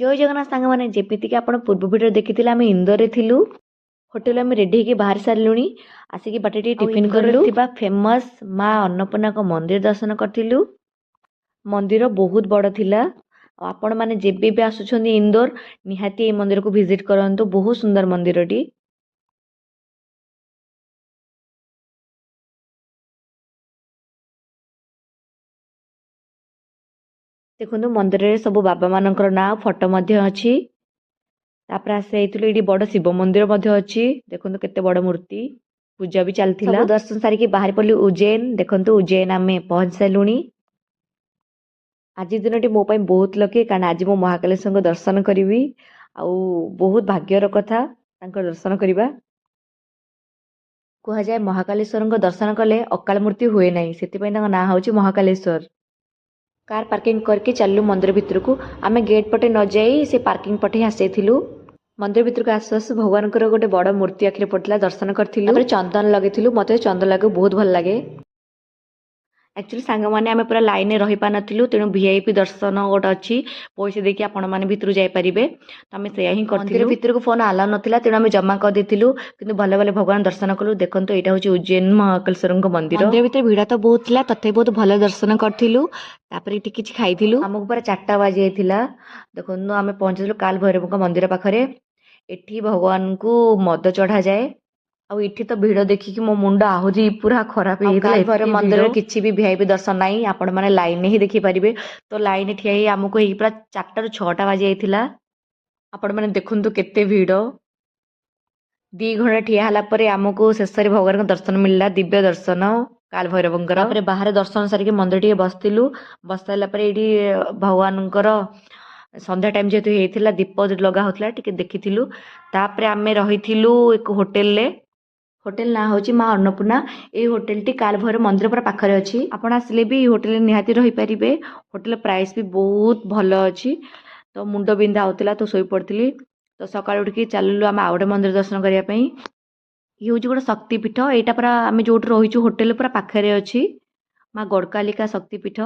ଜୟ ଜଗନ୍ନାଥ ସାଙ୍ଗମାନେ, ଯେମିତିକି ଆପଣ ପୂର୍ବ ଭିଡ଼ିଓ ଦେଖିଥିଲେ, ଆମେ ଇନ୍ଦୋରରେ ଥିଲୁ। ହୋଟେଲ ଆମେ ରେଡ଼ି ହେଇକି ବାହାରି ସାରିଲୁଣି। ଆସିକି ବାଟେ ଟିକେ ଆଉ ଟିଫିନ୍ ଇନ୍ଦୋରରେ କଲୁ। ଥିବା ଫେମସ୍ ମା ଅନ୍ନପୂର୍ଣ୍ଣାଙ୍କ ମନ୍ଦିର ଦର୍ଶନ କରିଥିଲୁ। ମନ୍ଦିର ବହୁତ ବଡ଼ ଥିଲା। ଆଉ ଆପଣମାନେ ଯେବେ ବି ଆସୁଛନ୍ତି ଇନ୍ଦୋର, ନିହାତି ଏଇ ମନ୍ଦିରକୁ ଭିଜିଟ୍ କରନ୍ତୁ। ବହୁତ ସୁନ୍ଦର ମନ୍ଦିରଟି। ଦେଖନ୍ତୁ, ମନ୍ଦିରରେ ସବୁ ବାବାମାନଙ୍କର ନାଁ, ଫଟୋ ମଧ୍ୟ ଅଛି। ତାପରେ ଆସି ଯାଇଥିଲୁ, ଏଇଠି ବଡ଼ ଶିବ ମନ୍ଦିର ମଧ୍ୟ ଅଛି। ଦେଖନ୍ତୁ, କେତେ ବଡ଼ ମୂର୍ତ୍ତି। ପୂଜା ବି ଚାଲିଥିଲା। ସବୁ ଦର୍ଶନ ସାରିକି ବାହାରି ପଡ଼ିଲୁ ଉଜ୍ଜୈନ। ଦେଖନ୍ତୁ, ଉଜ୍ଜୈନ ଆମେ ପହଞ୍ଚି ସାରିଲୁଣି। ଆଜି ଦିନଟି ମୋ ପାଇଁ ବହୁତ ଲକି, କାରଣ ଆଜି ମୁଁ ମହାକାଳେଶ୍ୱରଙ୍କ ଦର୍ଶନ କରିବି। ଆଉ ବହୁତ ଭାଗ୍ୟର କଥା ତାଙ୍କ ଦର୍ଶନ କରିବା। କୁହାଯାଏ, ମହାକାଳେଶ୍ୱରଙ୍କ ଦର୍ଶନ କଲେ ଅକାଳ ମୃତ୍ୟୁ ହୁଏ ନାହିଁ। ସେଥିପାଇଁ ତାଙ୍କ ନାଁ ହେଉଛି ମହାକାଳେଶ୍ୱର। କାର୍ ପାର୍କିଂ କରିକି ଚାଲିଲୁ ମନ୍ଦିର ଭିତରକୁ। ଆମେ ଗେଟ୍ ପଟେ ନ ଯାଇ ସେ ପାର୍କିଂ ପଟେ ହିଁ ଆସିଯାଇଥିଲୁ। ମନ୍ଦିର ଭିତରକୁ ଆସୁ ଆସୁ ଭଗବାନଙ୍କର ଗୋଟେ ବଡ଼ ମୂର୍ତ୍ତି ଆଖିରେ ପଡ଼ିଥିଲା। ଦର୍ଶନ କରିଥିଲୁ, ତାପରେ ଚନ୍ଦନ ଲଗେଇଥିଲୁ। ମୋତେ ଚନ୍ଦନ ଲଗେଇବାକୁ ବହୁତ ଭଲ ଲାଗେ। ଆକ୍ଚୁଆଲି ସାଙ୍ଗମାନେ, ଆମେ ପୁରା ଲାଇନରେ ରହିପାରିନଥିଲୁ। ତେଣୁ ଭିଆଇପି ଦର୍ଶନ ଗୋଟେ ଅଛି, ପଇସା ଦେଇକି ଆପଣମାନେ ଭିତରୁ ଯାଇପାରିବେ। ତ ଆମେ ସେଇଆ ହିଁ କରିଥିଲୁ। ମନ୍ଦିର ଭିତରକୁ ଫୋନ୍ ଆଲାଉ ନଥିଲା, ତେଣୁ ଆମେ ଜମା କରିଦେଇଥିଲୁ। କିନ୍ତୁ ଭଲ ଭଲ ଭଗବାନ ଦର୍ଶନ କଲୁ। ଦେଖନ୍ତୁ, ଏଇଟା ହେଉଛି ଉଜ୍ଜୈନ ମହାକାଳେଶ୍ୱରଙ୍କ ମନ୍ଦିର। ମନ୍ଦିର ଭିତରେ ଭିଡ଼ ତ ବହୁତ ଥିଲା, ତଥାପି ବହୁତ ଭଲ ଦର୍ଶନ କରିଥିଲୁ। ତାପରେ ଏଠି କିଛି ଖାଇଥିଲୁ। ଆମକୁ ପୁରା 4ଟା ବାଜି ଯାଇଥିଲା। ଦେଖନ୍ତୁ, ଆମେ ପହଞ୍ଚିଥିଲୁ କାଲ ଭୈରବଙ୍କ ମନ୍ଦିର ପାଖରେ। ଏଠି ଭଗବାନଙ୍କୁ ମଦ ଚଢ଼ାଯାଏ। ଆଉ ଏଠି ତ ଭିଡ଼ ଦେଖିକି ମୋ ମୁଣ୍ଡ ଆହୁରି ପୁରା ଖରାପ ହେଇଯାଇଥିଲା। ଭୈରବ ମନ୍ଦିରରେ କିଛି ବି ଭିଆଇପି ଦର୍ଶନ ନାହିଁ, ଆପଣମାନେ ଲାଇନରେ ହିଁ ଦେଖିପାରିବେ। ତ ଲାଇନରେ ଠିଆ ହେଇ ଆମକୁ ହେଇକି ପୁରା 4ଟାରୁ 6ଟା ବାଜି ଯାଇଥିଲା। ଆପଣମାନେ ଦେଖନ୍ତୁ କେତେ ଭିଡ଼। 2 ଘଣ୍ଟା ଠିଆ ହେଲା ପରେ ଆମକୁ ଶେଷରେ ଭଗବାନଙ୍କ ଦର୍ଶନ ମିଳିଲା, ଦିବ୍ୟ ଦର୍ଶନ କାଳ ଭୈରବଙ୍କର। ତାପରେ ବାହାରେ ଦର୍ଶନ ସାରିକି ମନ୍ଦିର ଟିକେ ବସିଥିଲୁ। ବସି ସାରିଲା ପରେ ଏଇଠି ଭଗବାନଙ୍କର ସନ୍ଧ୍ୟା ଟାଇମ୍ ଯେହେତୁ ହେଇଥିଲା, ଦୀପ ଲଗା ହେଉଥିଲା, ଟିକେ ଦେଖିଥିଲୁ। ତାପରେ ଆମେ ରହିଥିଲୁ ଏକ ହୋଟେଲରେ। ହୋଟେଲ ନାଁ ହେଉଛି ମା ଅନ୍ନପୂର୍ଣ୍ଣା। ଏଇ ହୋଟେଲଟି କାଳଭୈରବ ମନ୍ଦିର ପୁରା ପାଖରେ ଅଛି। ଆପଣ ଆସିଲେ ବି ଏଇ ହୋଟେଲରେ ନିହାତି ରହିପାରିବେ। ହୋଟେଲ ପ୍ରାଇସ୍ ବି ବହୁତ ଭଲ ଅଛି। ତ ମୁଣ୍ଡ ବିନ୍ଧା ହେଉଥିଲା, ତ ଶୋଇପଡ଼ିଥିଲି। ତ ସକାଳୁ ଉଠିକି ଚାଲିଲୁ ଆମେ ଆଉ ଗୋଟେ ମନ୍ଦିର ଦର୍ଶନ କରିବା ପାଇଁ। ଇଏ ହେଉଛି ଗୋଟେ ଶକ୍ତିପୀଠ। ଏଇଟା ପୁରା ଆମେ ଯେଉଁଠି ରହିଛୁ ହୋଟେଲ ପୁରା ପାଖରେ ଅଛି, ମା ଗଡ଼କାଲିକା ଶକ୍ତିପୀଠ।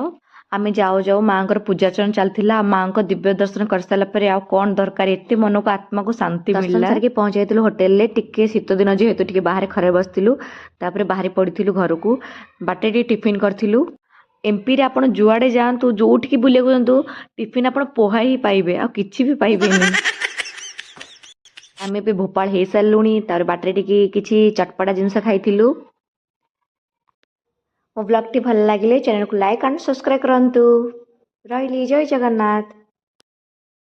ଆମେ ଯାଉ ଯାଉ ମାଆଙ୍କର ପୂଜାର୍ଚ୍ଚନା ଚାଲିଥିଲା। ଆଉ ମାଆଙ୍କ ଦିବ୍ୟ ଦର୍ଶନ କରିସାରିଲା ପରେ ଆଉ କ'ଣ ଦରକାର? ଏତେ ମନକୁ, ଆତ୍ମାକୁ ଶାନ୍ତି ମିଳିଲା। ସାରିକି ପହଞ୍ଚି ଯାଇଥିଲୁ ହୋଟେଲରେ। ଟିକେ ଶୀତ ଦିନ ଯେହେତୁ ଟିକେ ବାହାରେ ଖରାରେ ବସିଥିଲୁ। ତାପରେ ବାହାରି ପଡ଼ିଥିଲୁ ଘରକୁ। ବାଟେ ଟିକେ ଟିଫିନ୍ କରିଥିଲୁ। ଏମ୍ପିରେ ଆପଣ ଯୁଆଡ଼େ ଯାଆନ୍ତୁ, ଯେଉଁଠିକି ବୁଲିବାକୁ ଯାଆନ୍ତୁ, ଟିଫିନ୍ ଆପଣ ପୋହା ହିଁ ପାଇବେ, ଆଉ କିଛି ବି ପାଇବେନି। ଆମେ ଏବେ ଭୋପାଳ ହେଇସାରିଲୁଣି। ତାପରେ ବାଟରେ ଟିକେ କିଛି ଚଟପଟା ଜିନିଷ ଖାଇଥିଲୁ। ମୋ ବ୍ଲଗ୍ଟି ଭଲ ଲାଗିଲେ ଚ୍ୟାନେଲକୁ ଲାଇକ୍ ଆଣ୍ଡ ସବସ୍କ୍ରାଇବ୍ କରନ୍ତୁ। ରହିଲି, ଜୟ ଜଗନ୍ନାଥ।